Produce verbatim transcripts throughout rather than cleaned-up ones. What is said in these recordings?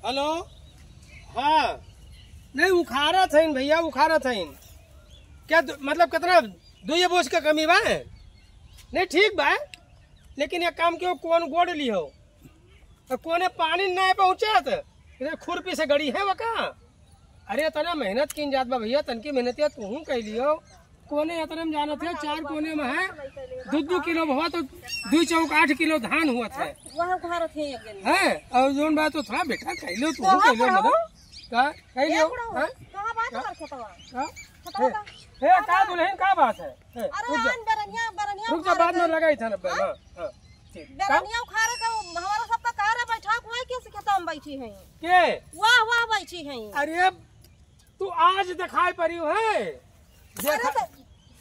हेलो, हाँ, नहीं, उखाड़त हइन भइया, उखाड़त हइन। क्या दु-, मतलब, कितना दुइये बोझ का कमी बा? नहीं, ठीक बा, लेकिन एक काम कियो, कोन गोड़ लिहो, तो कोने पानी नहीं पहुँचत, इधर खुरपी से गड़ी है वका। अरे, इतना मेहनत कीन जात बा भइया, तनकी मेहनतिया तूहू कइ लियो। कोने इतने में जानत है, चार कोने में है, दू दू किलो भवा तो दू चौक आठ किलो धान हुआ था। वह उखाड़त है एक जने। हैं? और जौन बात तो था बेटा, कइ लियो, तू कहाँ कइ लियो, पर हो? मतलब, का? कइ लियो? हैं? कहाँ बात का? कर खेतवा? का? खेतवा हे, का? हे, का दुल्हन, का बात है? हे, अरे रुक जा। आन बरनिया, बरनिया रुक जा, उखाड़ बाद में के। लगाई था ना, हाँ? हाँ, हाँ, ठीक। बरनिया उखाड़े के हमारा सबका कह रहे बैठा, कोई किस खेतवा में बैठी है? के? वाह, वाह, बैठी है। अरे, तू आज देखाई पड़ी है। अरे देखा तो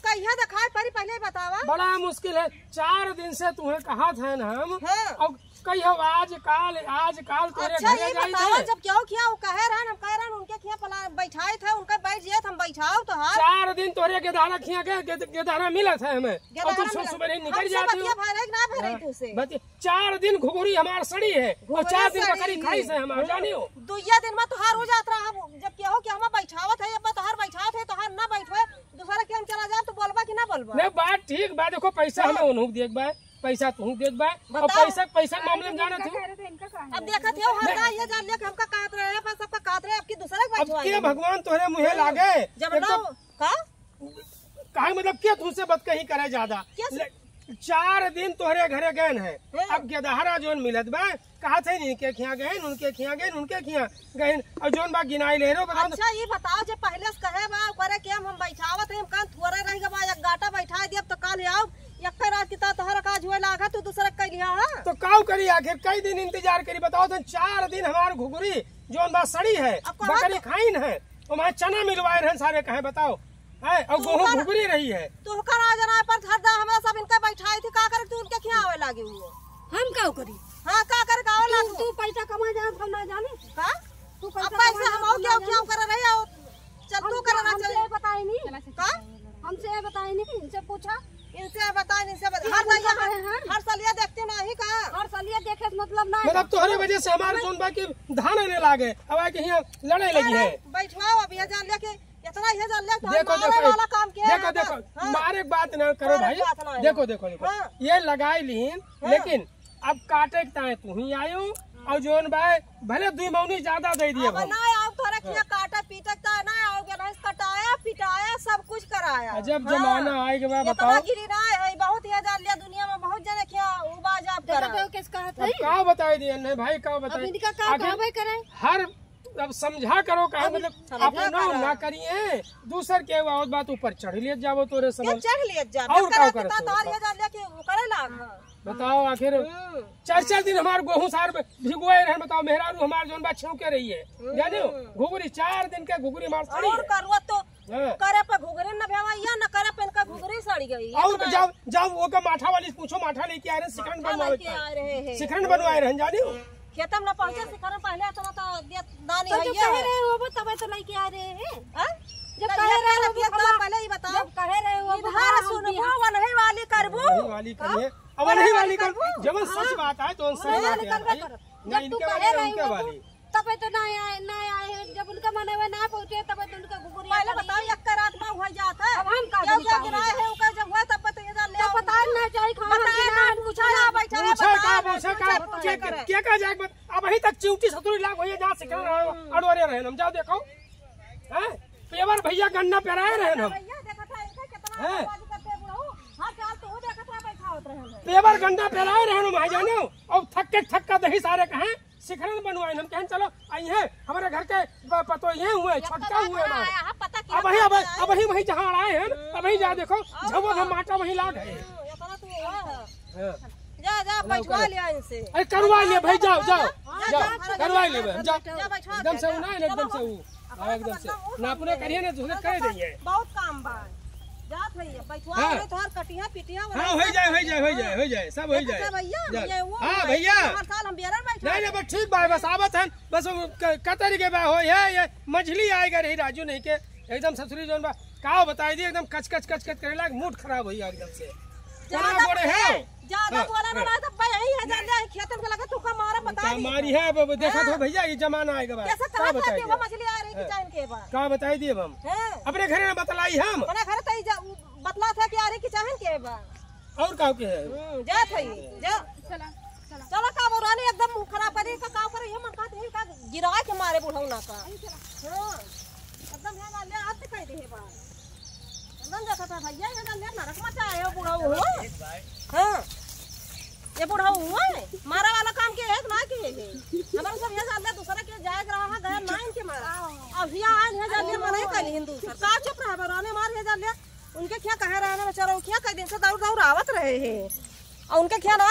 कहिया देखाई पड़ी, पहिले ही बतावा। बड़ा मुश्किल है, चार दिन से तुहे कहत हन हम। हाँ। और कहियो आज काल, आज काल तोरे अच्छा, घरे ये जाई बतावा, थे। जब केहू खिया वो कहे रहन, हम कहे रहन, उनके खिया पला-, बैठाई थे, उनका बैठ जाए, हम बैठाओ तो हाँ। चार दिन तोरे गेदहरा खिया के, गेद-, गेदहरा मिलत है हमें। और तू गेदहरा सु-, मिलत। सुबह निकल हमसे जाती हो। बतिया भरे ना भरे हाँ। तू से। बतिया चार दिन घुघुरी हमार सड़ी है और घुघुरी चार दिन सड़ी बकरी है। खाई से हमार, जानियो। दुइया दिन में तोहार हो जात रहा, हम जब केहू के हम बैठावत है, अब तोहार बैठावत है, तोहार ना बैठवे, दूसरा के हम चला जाब, तो बोलबा कि ना बोलबा? नहीं, बात ठीक बा, देखो, पैसा हाँ। हमें उन्हों देख बा, पैसा तू देख बा, और बताओ। पैसा, पैसा के मामले में जानत हूँ। अब देखत हो, हर नहीं। गाय ये जान ले कि हमका काट रहे हैं, अपन सबका काट रहे हैं, अब की दूसरा के अब बैठवाई के है। भगवान तोहरे मुँहे हाँ। लागे, जब एकदम ना, का? काहे मतलब के तुमसे बतकही करे ज्यादा? कैसे? ले, चार दिन तोहरे घरे गए हैं। हैं? अब गेदहरा जोन मिलत बा, कहत है इनके खिया गए, उनके खिया गए, उनके खिया गए। और जोन बा गिनाई ले रहो, बताओ तो। अच्छा, ये बताओ, जे पहले से कहे बा, करे के हम, हम बैठावत है, हम कान थोड़े रह गए बा, एक गाटा बैठा दिया, तो काल आओ, एक रात की ता तोहर का जुए लागा, तू दूसरा के लिया, हाँ? तो काऊ करी आखिर, कई दिन इंतजार करी, बताओ तो। चार दिन हमार घुघुरी जोन बा सड़ी है, अब कहाँ बकरी तो खाइन है, ओमा चना मिलवाए रहन सारे कहे, बताओ। है, और तू गोहूँ कर, घुघुरी रही है। तू कर आ जना पर धर दा, हमरा सब इनका बैठाई थी, का करे तू उनके खियावे लागे हुए? हम का करी? हाँ, का करे का तू, लागे? तू पैसा कमा जान, हम ना जाने। का? तू पैसा अब पैसा कमा हम जान, और हम क्या, ना क्या जाने। करे रही हो? चल, हम तू करे क्या, ना हमसे चल। ये बताए नहीं। का? हमसे ये बताए नहीं, इनसे पूछा। इनसे बताए, इनसे बताए। कि हर हम साल उनका यहाँ, कहे हैं। हर साल ये देखते नहीं का? हर साल ये देखे से मतलब ना मतलब है। तोहरे वजह से हमारे हमें जोन बा कि धान आने लागे, अब आके यहाँ लड़े लगी अरे, है। बैठवाओ, अब ये जान ले कि इतना ये जान ले, तो देखो, मारे देखो, वाला काम किया देखो, है देखो, बस। हाँ। मारे के बात ना करो मारे भाई। के बात ना है। देखो, देखो, देखो, हाँ। ये लगाई लीन, हाँ। लेकिन अब काटे के ताए तू ही आयो, और जोन बाय भले दुई मौनी ज्यादा दे दिए अब हम। ना आओ, तोरा हाँ। किया काटे पीटे के ताए ना आओगे, भैंस कटाया, पिटाया, सब कुछ कराया। अजब हाँ। जमाना आए के बा, इतना बताओ। गिरी ना है, बहुत ये जान लिया दुनिया में, बहुत जने किया उबाज आप देखो करा। तो किस कहत अब है? का बताई दिए, नहीं भाई, का अब बताई? इनका का आखिर कहबे करे? हर अब समझा करो, कहा अभी मतलब समझा अपना करो। ना करिए, दूसर के आवत बात ऊपर चढ़ लियत जाबो तोरे के समझ। चढ़ लियत जाबो? और का का करत हो? तोहार ये जान लिया कि वो करे लाग है। बताओ आखिर हम्म। चार चार दिन हमार गोहूं सार भिगोए रहन, बताओ मेहरारू हमार जोन बा छेव के रही है, हम्म। जाने हो? घुघरी चार दिन के घुघरी हमार सड़ी और है। करुआ तो हाँ। करे पे घुघरी न भेवैया, न करे पे इनका घुघरी सड़ गई। और इतना जब, जब ओका माठा वाली से पूछो, माठा लेके आए रहे, शिखरन माठा बनवावे लेके के। आए रहे हैं। शिखरन बनवाए रहे, जाने हो? खेतम न पहुंचे, शिखरन पहले इतना तो दिया दानी तो है जो ये। कहे रहे हो, वो तबे तो लेके आ रहे हैं। हाँ? जब तो कहे ये रहे हो, कहे रहे हो, पहले ही बताओ। जब कहे रहे हो, इधर हाँ, हम सुनबो, दिया। वनही वाली करबो। वनही वाली करिए। हाँ? अब वनही वनही वाली वाली कर, करबो। जब सच हाँ। बात है, तो सच वनही बात वाली है करबे भाई। करब। ना जब तू इनके कहे वाली, रहे उनके हो, वाली। तबे तो ना आए, ना आए हैं। जब उनका मनवे ना पहुंचे, तबे तो उनका घुघुरी पहले चली। बताओ, एक रात में हुआ जात है। अब हम का क्यों जानी क्या का गिराए हुआ है, ओकर जब हुआ, तब तो ये जान ले तो आओ। पता ही ना चाहिए, खाना बताए पीना ना, हम कुछ पूछा ना, ना। बैठा है, पूछे का, बताए ना, पूछे का, पूछा के, बताए। के, के का जाए, बत-, अब वहीं तक चिउटी सतुरी लाग होइए, जहाँ से कहाँ हम्म। अड़वरे रहे हम, जाओ देखो। हैं? पेवर भैया गन्ना पेराए रहे हम। भैया, देखा था, इनका कितना हैं? आवाज करते हैं बुढ़ऊ। हर साल तो वो देखा था, बैठा होत रहे हैं। पेवर गन्ना पेराए रहे हम, भाई जाने हो? और थक के थक्का दही सारे कहें, शिखरन बनवाइन, हम कहन चलो, आई हैं, हमारे घर के प-, पतोहिए हुए, एक छोटका तो हुए ना। आया है, पता क्या अब वही, अब, करता है? अब वही, वही जहाँ आए हैं, हम्म। अब वही जा देखो, और झवो का? हम आटा वही लाग है। हम्म, इतना तो हुआ है। हाँ। जा, जा, ना बैठवा करे। लिया इनसे। अरे करवा ले भाई, जाओ, जाओ, हाँ, जाओ, जा, जा, करवा ले, जा, जा, बैठवा एकदम से दे, उ ना, जा, एकदम से उ। हाँ, एकदम से। ना अपने करिए ना, दूसरे करे देंगे। बहुत काम बा। जात है ये, बैठवा हाँ। ले, तोहर कटिया, पिटिया वाला हाँ, हो जाए, हो जाए, हो जाए, हो जाए, सब हो जाए। अच्छा भैया, जा। ये वो हाँ, है, भैया। हर साल हम बेरा बैठा नहीं, नहीं, बस ठीक बा, बस आवत हन, बस वो क-, कतर के बा, हो, ये, ये मछली आएगा रही राजू नहीं के, एकदम ससुरी जौन बा, का बताई दी, एकदम कच, कच, कच, कच करे लाग, मूड खराब होई एकदम से। ज्यादा कोना गोड़े है? ज्यादा हाँ, बोला ना, हाँ। ना, तो भाई यही है, जान ले, खेतन के लगे तू का मारा, बता। हमारी है, अब देखा हाँ। तो भैया, ये जमाना आएगा बा। कैसे का कहाँ बताई जाती है? वो मछली आ रही कि हाँ। चाहन के बा? का बताई दी अब हम? हाँ। अपने घरे ना बतलाई हम। अपने घरे तो ई जा-, बतला था कि आ रही कि चाहन के बा? और का के है? हम्म, जा थई, जा। चला, चला। चला का वो रानी एकदम मुंह खराब करी का, का करे, ये मन का, ये का गिरा के मारे बुढ़ऊ ना का। हाँ। एकदम है ना, ले हाथ कह दे बा। एकदम देखा था भैया, ये ले नरक मचाए हो बुढ़ऊ हो। हाँ। ये बुढ़ऊ हुआ है, मारा वाला काम के एक ना किए है। हमारे सब ये जान ले, दूसरा के जाए रहा है, गया ना इनके मारा। अब हिया आए हैं, जान ले, मना ही कर हिंदू सर। का चुप रहा, बराने मार ये जान ले। उनके क्या कहे रहे ना बेचारा, वो क्या कह दिन से दौड़ दौड़ आवत रहे हैं। और उनके क्या ना